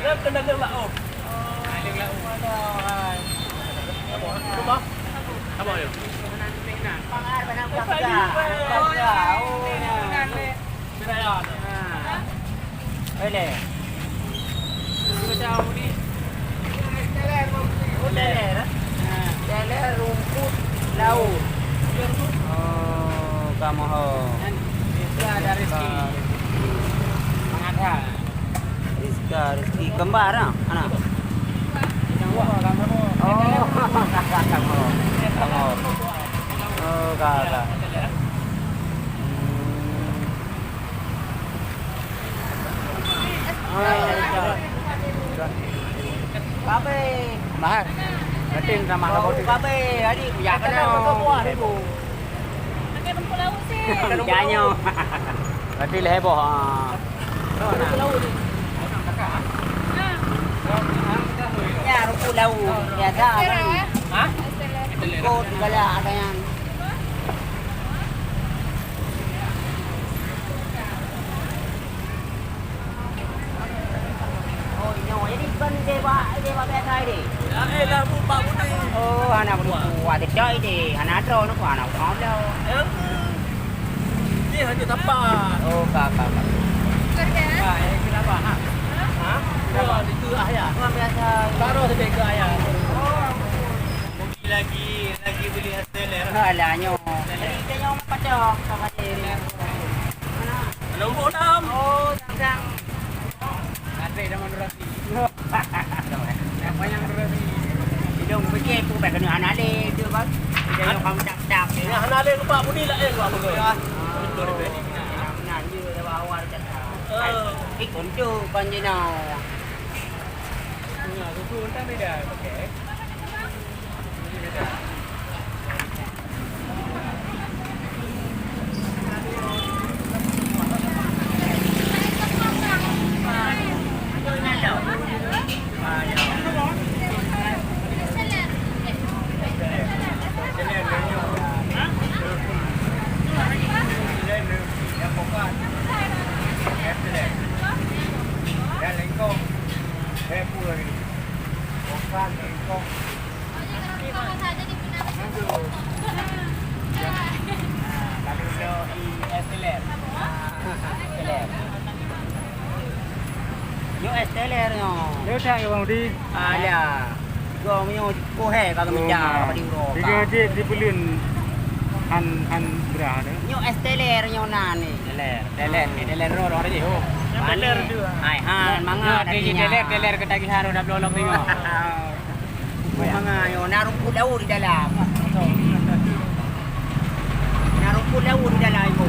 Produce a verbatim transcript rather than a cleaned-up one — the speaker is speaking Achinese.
Kan kena leueng laôt. Leueng laôt. Apa? Apa dia? Biraya. Boleh. Macam ni. Teler, eh? Ha, teler rumput laut. Oh, kamoe ho. Dan Rizka ada rezeki. Mengada. Rizka, Rizki kembar ah, anak. Oh, kamoe. Kamoe. Oh, kakak. Hmm. Babe. Mahal. Berarti nama Bau apa? Babe, adik. Ya, kena. Pakai rumput laut sih. Janyo. Berarti lehai boh. Ah. Rumput laut ni. Ya, rumput laut. Biasa. Hah? Ikut segala ada yang Oh, nyoe. Jadi kon idéh bak, idéh bak biasa idéh? Ya, eh, lah, bu-, bak budi. Oh, hana budi. Wah, cocok idéh. Hana droe nyoe, hana droe. Yang ni hanya tapak. Oh, ka, ka, ka. Bukan kan? Ah, eh, kenapa? Ha? Ha? Wah, itu ayah. Wah, biasa. Baru sedikit ayah. Oh, ampun. Lagi, lagi beli es teler. Alah, nyoe. Jadi, kita nyoe pacok, sama dia. Mana? Nombor enam. Oh, sang-sang. Ada nama durasi. Apa yang durasi? Hidung pikir tu, baik kena anak leh tu, bang. Dia yang kamu cap-cap, ya. Ya, anak leh lupa budi lah, eh, lupa budi. Ya. Betul, betul. Nah, dia dah bawa dah. Eh. Eh, konco, konco now. Nah, susu entah beda, okey. Lalu bloe i es teler. Teler. Nyoe es teler nyoe. Lé that ya, Bang Udi. Alah. Gom nyoe ko hai ka geumita padi uroe. Tiga jik di peulun han, han berah tu. Nyoe es teler nyoe na ni. Teler, teler, ni teler roh roh tadi. Oh. Teler tu. Hai han mangat tadi teler, teler ketagihan roh dah bloe lom tengok. Mangat nyoe na rumput laut di dalam. Na rumput laut di dalam, Ibu.